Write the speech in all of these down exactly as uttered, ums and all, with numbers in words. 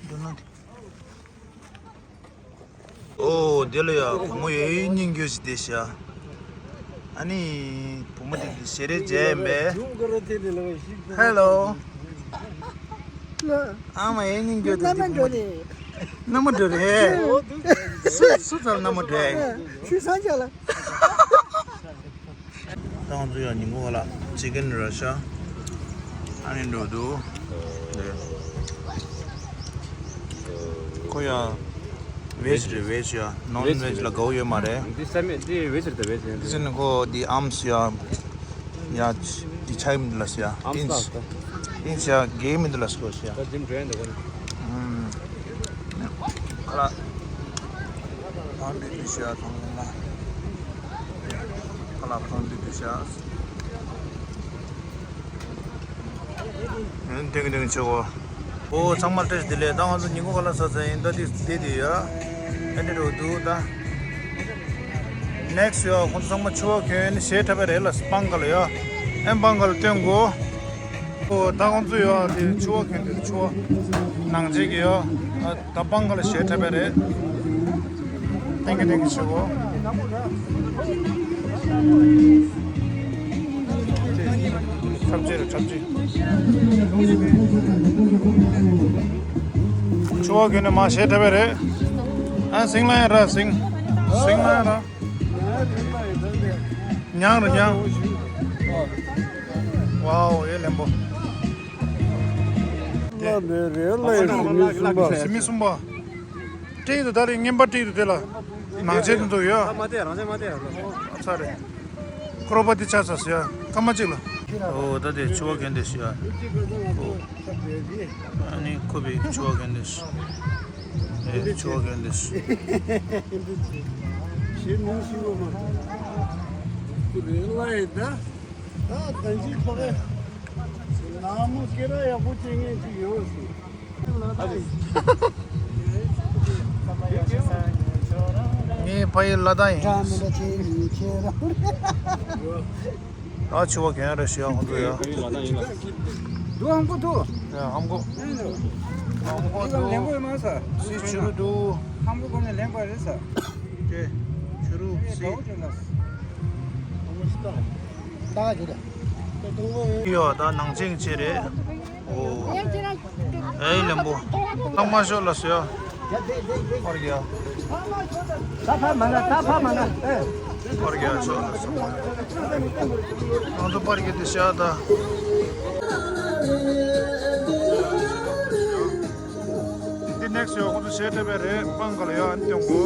འདི་ན། ཨོ་དེ་ལ་ཡ་བུ་མོ་ཡོད་སྙིང་རྗེ་ཞིག་བསྡད་ཤག་ཨ་ནི་བུ་མོ་དེ་གི་ཞལ་རས་མཇལ་ཡིན་པས། ཧེ་ལོ། ཨ་མ་ཡོད་སྙིང་རྗེ་དེ་མནའ་མ་འགྲོ་རེད། མནའ་མ་འགྲོ་རེད། སུ་སུ་ཚང་མནའ་མ་འགྲོ་རེད། ཆུ་སྲང་ཅག་ལ། ད་ང་ཚོ་ཡང་ཉིན་གུང་ལ་ཅི་ཀན་ར་ཤ་ཨ་ནི་འགྲོ་འདུག་ཁོ་ཡང་བེཇ་རེད། བེཇ་ཡ་ནོན་བེཇ་ལ་དགའ་བོ་ཡོད་མ་རེད། འདི་ས་མེད་འདི་བེཇ་རེད། ད་བེཇ་རེད། འདི་ཟེར་ནས་ཁོ་འདི་ཨམ་སི་ཡ་ཡ་འདི་ཆ་མི་འདུག་ལ་སི་ཡ་ཨིན་ཨིན་སི་ཡ་དགེ་མི་འདུག་ལ་སི་ཁོ་སི་ཡ། ད་འཇིམ་འགྲོ་ཡ་འདུག་ག་ནི། ཁ་ལག་ཕང་འདི་འདུག་ཤི་ཡ། ཐང་ལ་ཁ་ལག་ཕང་འདི་འདུག་ཤི་ཡ། ཡོན་ཏན་ཏན་ཆེ་བོ། ཨོ་ཚང་མ་བཀྲ་ཤིས་བདེ་ལེགས། ད་ང་ཚོ་ཉིན་གུང་ག་ལ་ས་ཚ་ཡིན། ད་འདི་བསྡད་དེ་ཡ་ཨེ་འདྲ་འགྲོ་འདུག་ད་ནེག་སི་ཡ་ཁོང་ཚོ་ཚང་མ་ཕྱུ་པ་གྱོན་ནས་གཞས་འཁྲབ་པ་རེད་ལ། སྤང་ག་ལ་ཡ་ཨེ་སྤང་ག་ལ་སྟོན་གོ་ཨོ་ད་ཁོང་ཚོ་ཡོད་དེ་ཕྱུ་པ་གྱོན་དེ་ཕྱུ་པ་ནང་བྱེད་ཀྱི་ཡོད། ད་སྤང་ག་ལ་གཞས་འཁྲབ་པ་རེད། ཏེང་གི་ཏེང་གི་ཆེ་བོ། འཁྲབ་ཆེ་རེད་འཁྲབ་ཆེ། ཕྱུ་པ་གྱོན་ནས་མ་གཞས་འཁྲབ་པ་རེད། ཨ་སིང་ལ་ཡ་ར་སིང་། སིང་ལ་ཡ་ར། ཉང་ར་ཉང་། ཝའོ་ཨེ་ལེམ་པོ། ལ་ནས་རེད་ལ་ཡ་སི་མི་གསུམ་པ། སི་མི་གསུམ་པ། སྤྲེལ་དུ་ད་རེས་རྔན་པ་སྤྲེལ་དུ་དེ་ལ་ནང་ཆེན་དུ་འདུག་ཡོད། ཨ་མ་དེ་རང་ཆེན་མ་དེ་རང་ལ། ཨ་ཚ་རེད། ཁོ་རོ་པ་དེ་ཆ་ཚ་ཟེར་ཡ་སྐར་མ་གཅིག་ལ། ཨོ་ད་དེ་ཕྱུ་པ་གྱོན་དེ་ཤི་ཡ། ཨ་ནི་ཁོ་བའི་ཕྱུ་པ་གྱོན་དེ་ཤི། ཨེ་ཕྱུ་པ་གྱོན་དེ་ཤི། ཞེ་མི་ཤི་བ་མ་རེད་ལ་ཡ་ད། ད་གང་ཅིའི་ཐོག་ནང་མོ་སྐེ་རགས་ཡག་པོ་བྱེད་མཁན་ཅིག་ཡོད་ཟེར། ངའི་ཕ་ཡུལ་ལ་དྭགས་ཡིན། ད་ཕྱུ་པ་གྱོན་རེ་ཞུ་ཡ་ཁོང་ཚོ་ཡ། དུ་ཧམ་གོ་དུ། ཡ་ཧམ་གོ། ཧམ་གོ་དུ། ལེན་གོ་ཡོད་མ་ས། སི་ཆུ་རུ་དུ། ཧམ་གོ་གོ་ནས་ལེན་པ་རེད་ས། ཏེ། ཆུ་རུ་སི། ད་ག་ཅི་རེད། ཡོ་ད་ནང་ཆེན་ཆེ་རེད། ཨོ། ཨེ་ལེམ་པོ། ལྷག་མ་ཤོག་ལ་སོ། པར་རྒྱག་ད་ཕ་མ་ན་ད་ཕ་མ་ན་ཨེ། པར་རྒྱག་ཤོག་ལ་སོ། ང་ཚོ་པར་རྒྱག་དེ་ཤ་ད། འདི་ནེག་སི་ཡོ་ཁོང་ཚོ་གཞས་འཁྲབ་པའི་རེད། སྤང་ག་ལ་ཡ་ཨན་ཏེ་འགོ།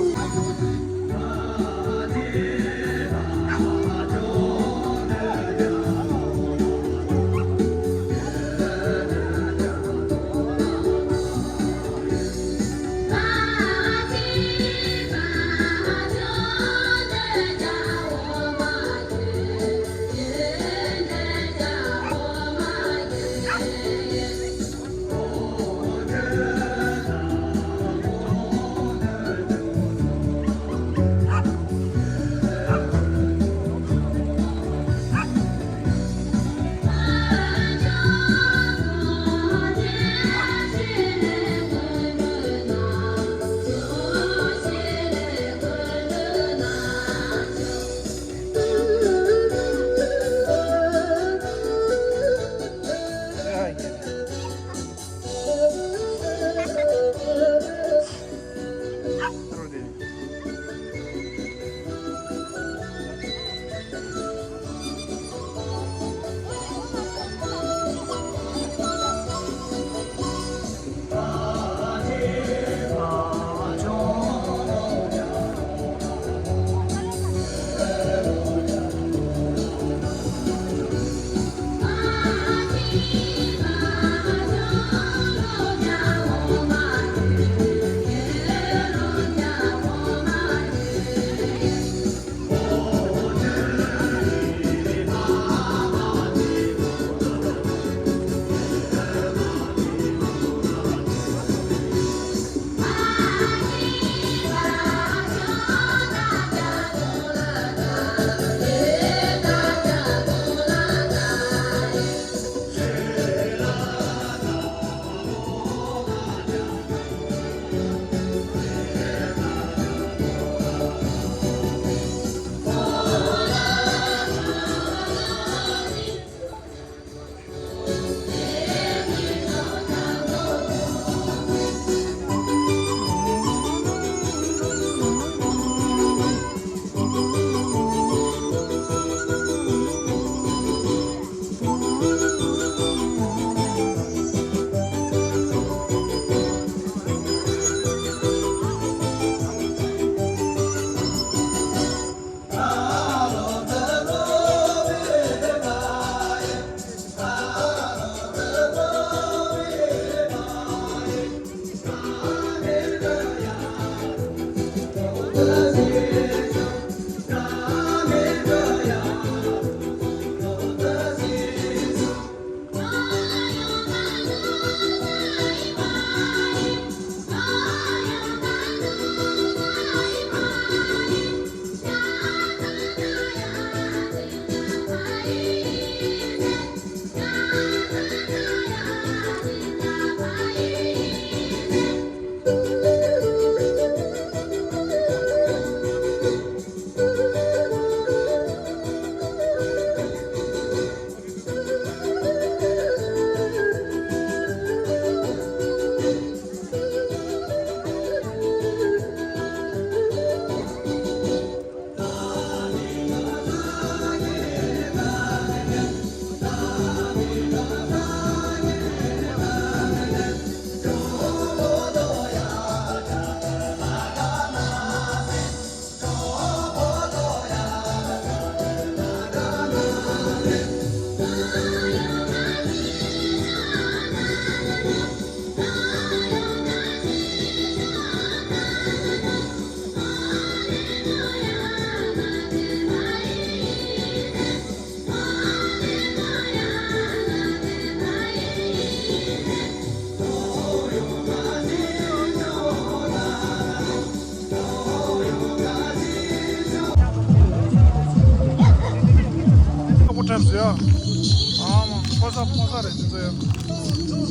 ཨ་མ། ཕོ་གསར་ཕོ་གསར་རེད་འདི་ཚོ་ཡ།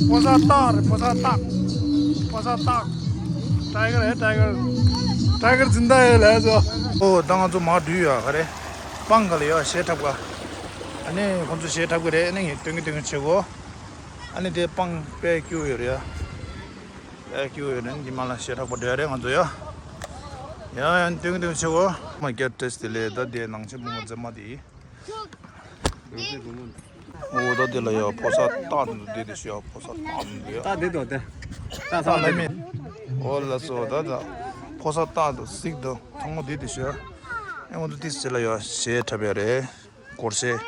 ཕོ་གསར་སྟག་རེད། ཕོ་གསར་སྟག་ཕོ་གསར་སྟག་ཊའི་གར་རེད། ཊའི་གར། ཊའི་གར་འཛིན་བདག་ཡོད་ལས་ཚོ། ཨོ་ད་ང་ཚོ་མར་འགྲོ་ཡོད་ག་རེད། སྤང་ག་ལ་ཡོད་གཞས་འཁྲབ་ག་ཨ་ནི་ཁོང་ཚོ་གཞས་འཁྲབ་གི་རེད། ཨ་ནི་ངས་སྟོན་གི་སྟོན་གི་བྱེད་གོ་ཨ་ནི་དེ་སྤང་དཔེ་སྐྱིད་པོ་ཡོད་རེད་ཡ། དཔེ་སྐྱིད་པོ་ཡོད་རེད། འདི་མ་ལ་གཞས་འཁྲབ་ག་འགྲོ་ཡ་རེད་ང་ཚོ་ཡ། ཡ་ཡ་སྟོན་གི་སྟོན་གི་བྱེད་གོ་མ་སྐྱར་བཀྲ་ཤིས་བདེ་ལེགས། ད་དེ་ནང་ཆེན་སྤུན་མ་མཛེས་མ་དེ་ཡིན། འོ་ད་དེ་ལ་ཡ་ཕོ་གསར་སྟག་འདུག་དེ་དེ་ཤི་ཡ་ཕོ་གསར་སྟག་འདུག་ཡ། ད་དེ་དོ་དེ། ད་ས་ལ་མེད། འོ་ལ་སོ་ད་ད་ཕོ་གསར་སྟག་འདུག་གཟིག་འདུག་ཐང་མོ་དེ་དེ་ཤི་ཡ། ཨེ་ང་ཚོ་ཏིས་ཅི་ལ་ཡ་གཞས་འཁྲབ་ཡ་རེད། སྒོར་གཞས།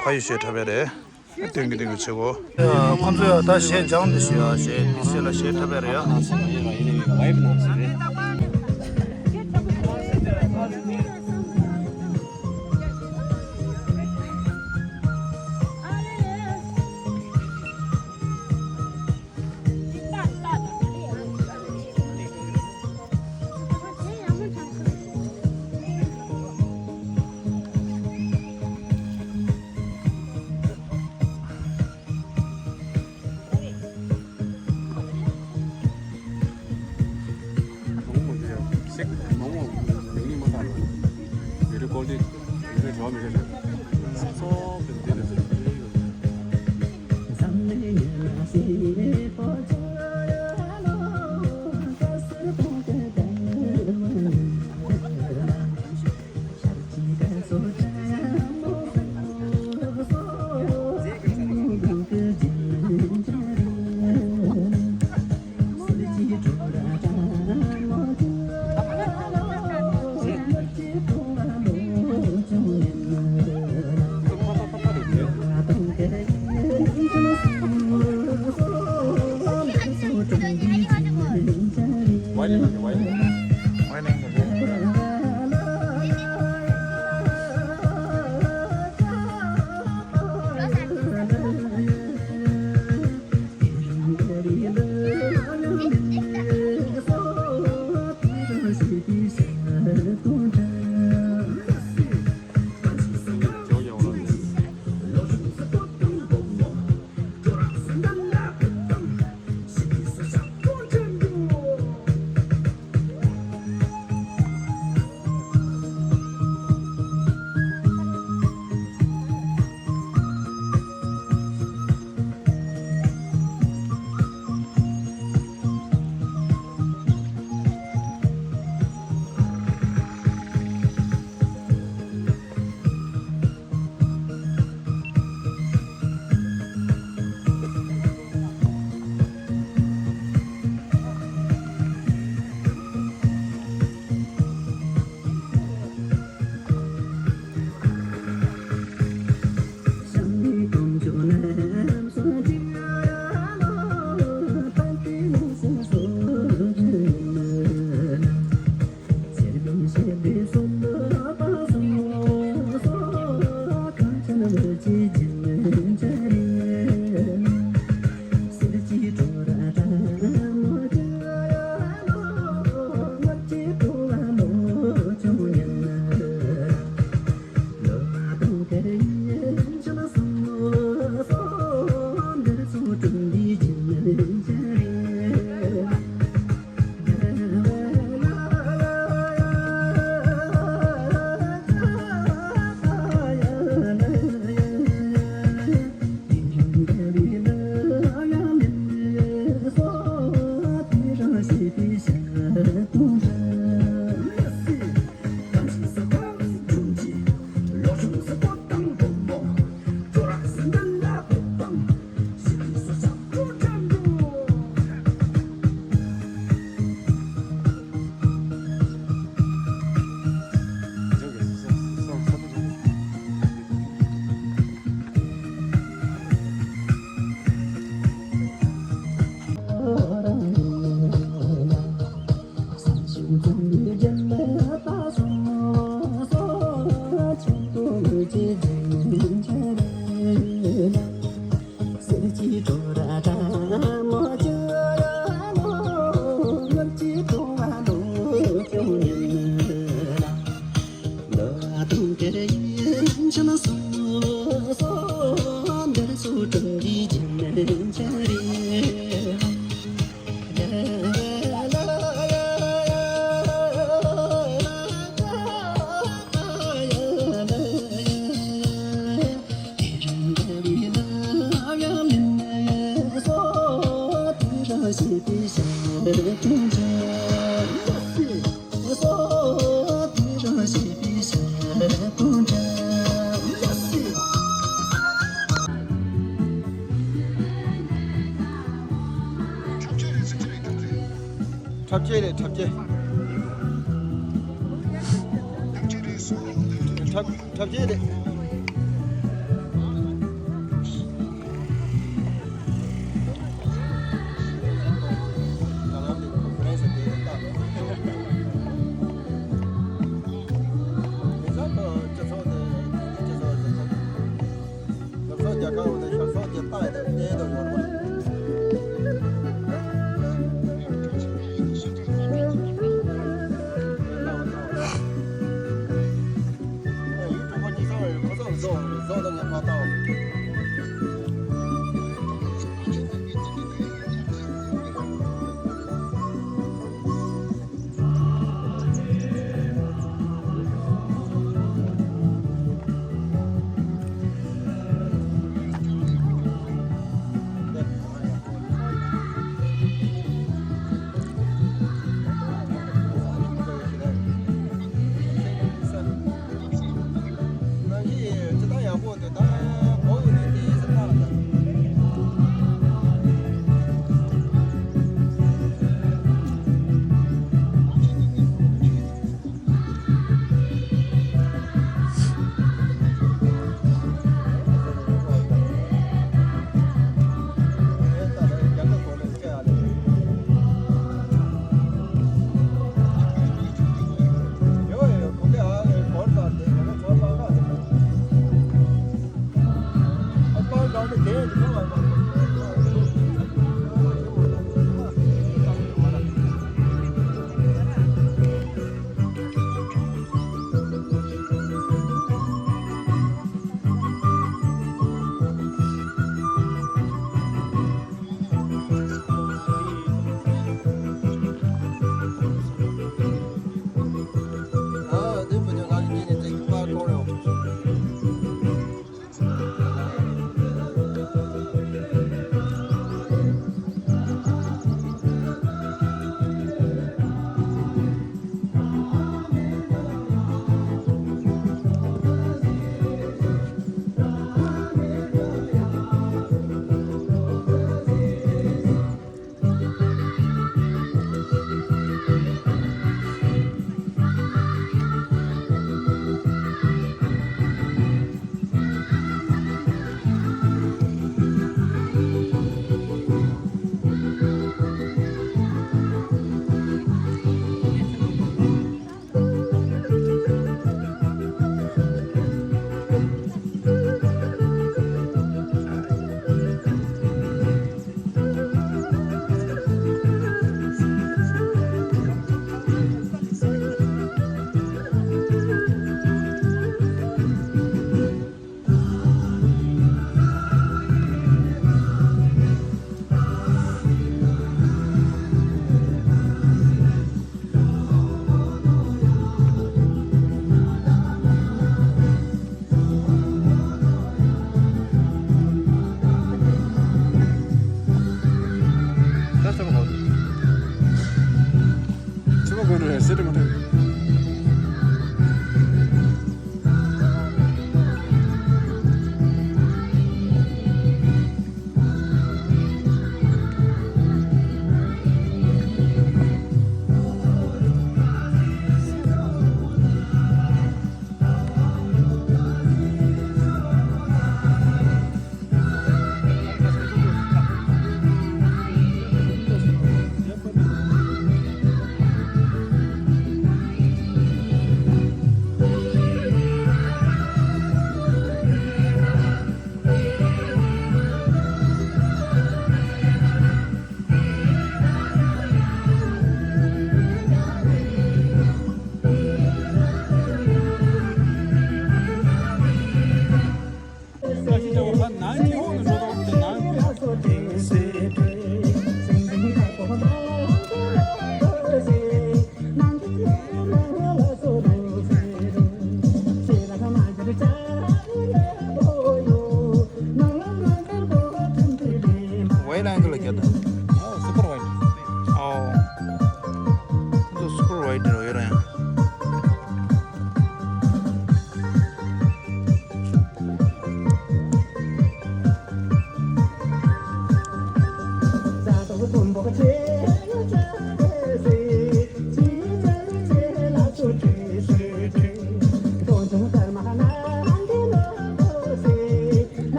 ཕ་ཡུལ་གཞས་འཁྲབ་ཡ་རེད། ཨེ་སྟོན་གི་སྟོན་གི་བྱེད་གོ་ཁོང་ཚོ་ཡ་ད་གཞས་སྦྱངས་དེ་ཤི་ཡ་གཞས་ཏིས་ཅི་ལ་གཞས་འཁྲབ་ཡ་རེད་ཡ། འཁྲབ་ཆས་རེད། འཁྲབ་ཆས། འཁྲབ་འཁྲབ་ཆས་རེད། ལག་ཤོག་རྒྱ་གར་འོག་ཏུ་ཤར་ཕྱོགས་ཀྱི་རྟགས་དང་རྟེན་དུ་ཡོད་པ། ཡུལ་གྲུ་པ་གཉིས་ཚང་བའི་ཁོ་ཚོ་བཟོ་བཟོ་དང་ངས་མ་བཏང་།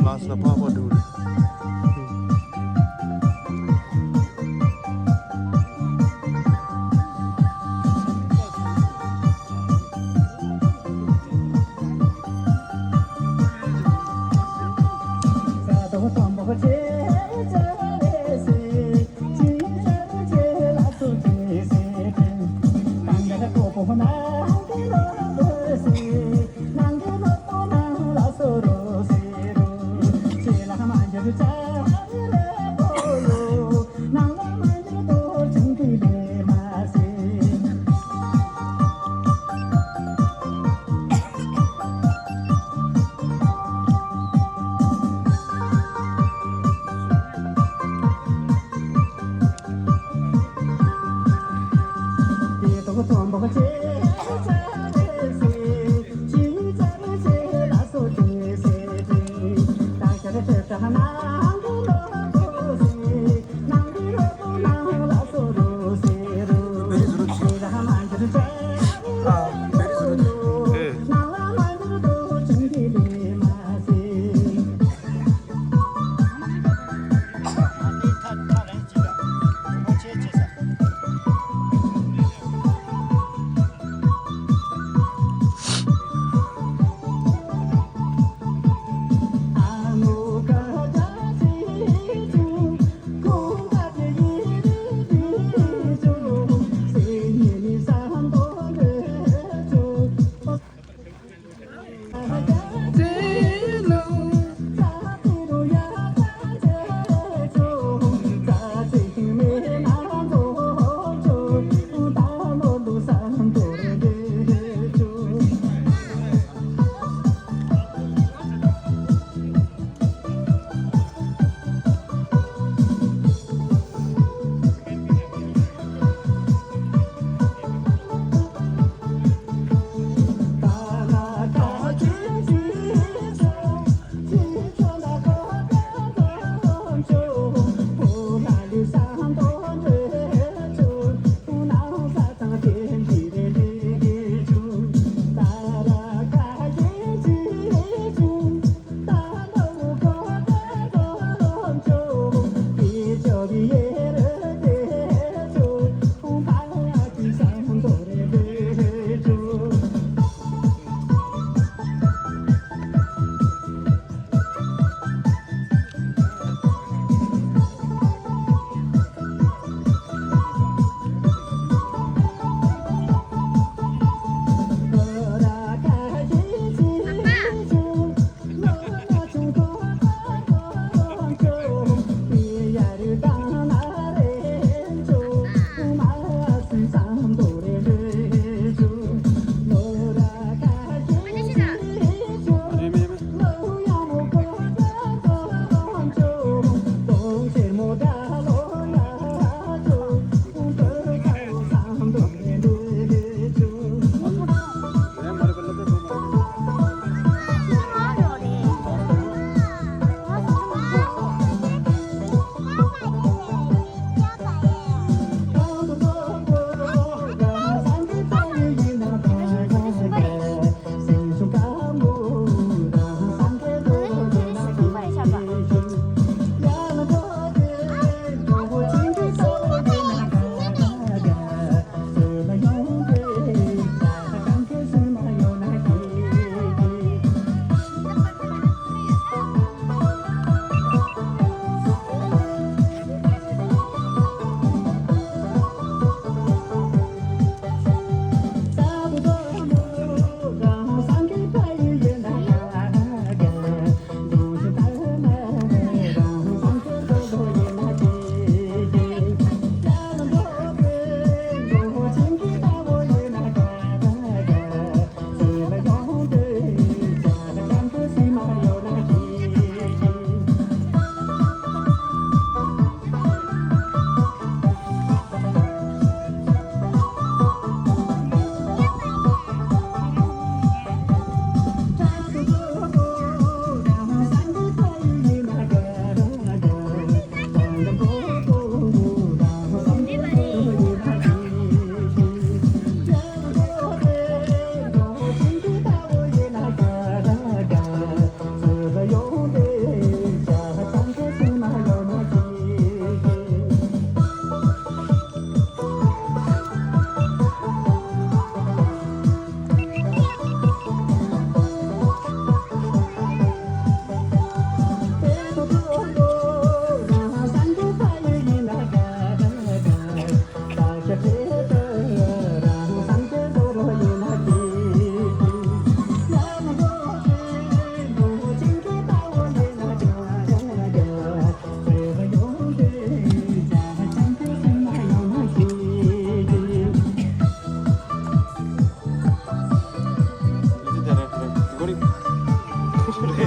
ལགས་སོ། ཕག་པ་འགྲོ་རེད།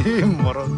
མོ་ར།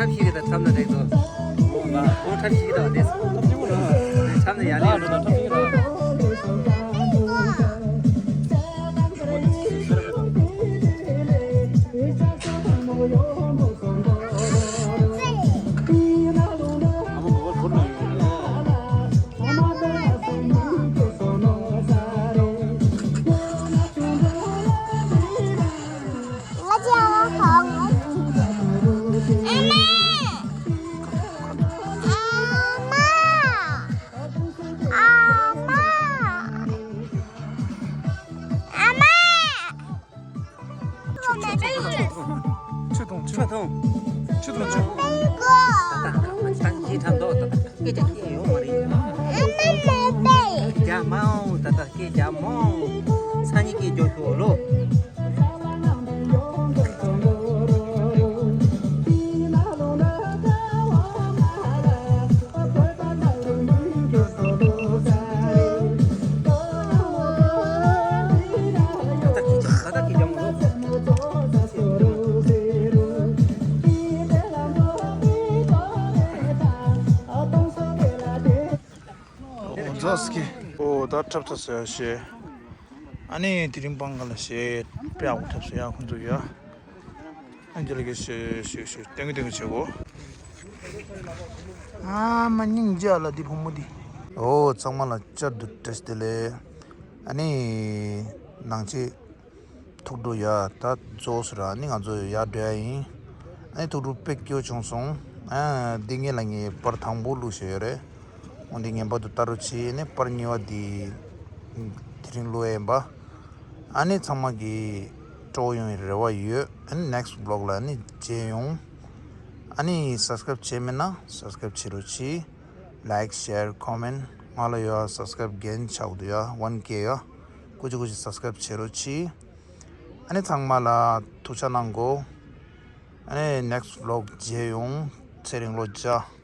ཐབས་ཤེས་ཀྱི་དང་འཁྲབ་ན་འགྲིག་འདུག་ཁོང་ཐབས་ཤེས་ཀྱི་དང་དེ་འཁྲབ་ན་ཡག་ནི་ཡོད་རེད། ཆུ་འཐུང་ཆུ་འཐུང་ཆུ་འཐུང་ཆུ། ད་ལྟ་ད་ལྟ་ཡིན་ཁྲམ་འདོག་ད་ལྟ་སྐད་ཆ་སྐད་ཡོང་མ་རེད། རྒྱ་མའོ་ད་ལྟ་སྐད་རྒྱ་མའོ། སང་ཉིན་སྐད་རྒྱོབ་ཤོག་ལོ། ཨོ་ཛོས་ཀྱི། ཨོ་ད་འཁྲབ་ཚར་སོང་ཡ་ཤེས། ཨ་ནི་དེ་རིང་པང་ག་ལ་ཤེས་དཔེ་ཡག་པོ་འཁྲབ་སོང་ཡ་ཁོང་ཚོ་ཡ། ཨ་འདི་ལ་གི་ཤེས་ཤེས་ཤེས་ཏེང་གི་ཏེང་གི་བྱེད་གོ། ཨ་མ་སྙིང་རྗེ་ལ་འདི་བུ་མོ་འདི། ཨོ་ཚང་མ་ལ་བསྐྱར་དུ་བཀྲ་ཤིས་བདེ་ལེགས། ཨ་ནི་ནང་ཆེ། ཐུགས་སྤྲོ་ཡ་ད་རྫོགས་སོང་ར་ནི་ང་ཚོ་ཡར་འགྲོ་ཡ་ཡིན། ཨ་ནི་ཐུགས་སྤྲོ་དཔེ་སྐྱིད་པོ་བྱུང་སོང་། ཨ་འདི་ངེད་ལ་ངས་པར་དང་པོ་བླུགས་བཞག་ཡོད་རེད། འོ་འདི་ངེས་པར་དུ་ལྟ་རོགས་བྱེད་ནས་པར་གཉིས་པ་འདི་དེ་རིང་བླུགས་ཡ་ཡིན་པ། ཨ་ནི་ཚང་མ་གི་སྤྲོ་པོ་ཡོང་བའི་རེ་བ་ཡོད། ཨ་ནི་next vlog ལ་ཨ་ནི་མཇལ་ཡོང་། ཨ་ནི་subscribe བྱས་མེད་ན་subscribe བྱེད་རོགས་གྱིས། Like, share, comment ང་ལ་ཡོད་subscribe རྒྱན་ཆགས་འདུག་ཡ་one K ཡ། ཀུ་ཅི་ཀུ་ཅི་subscribe བྱེད་རོགས་གྱིས། ཨ་ནི་ཚང་མ་ལ་ཐུགས་ཆ་གནང་གོ། ཨ་ནི་next vlog མཇལ་ཡོང་། ཚེ་རིང་ལོ་བརྒྱ།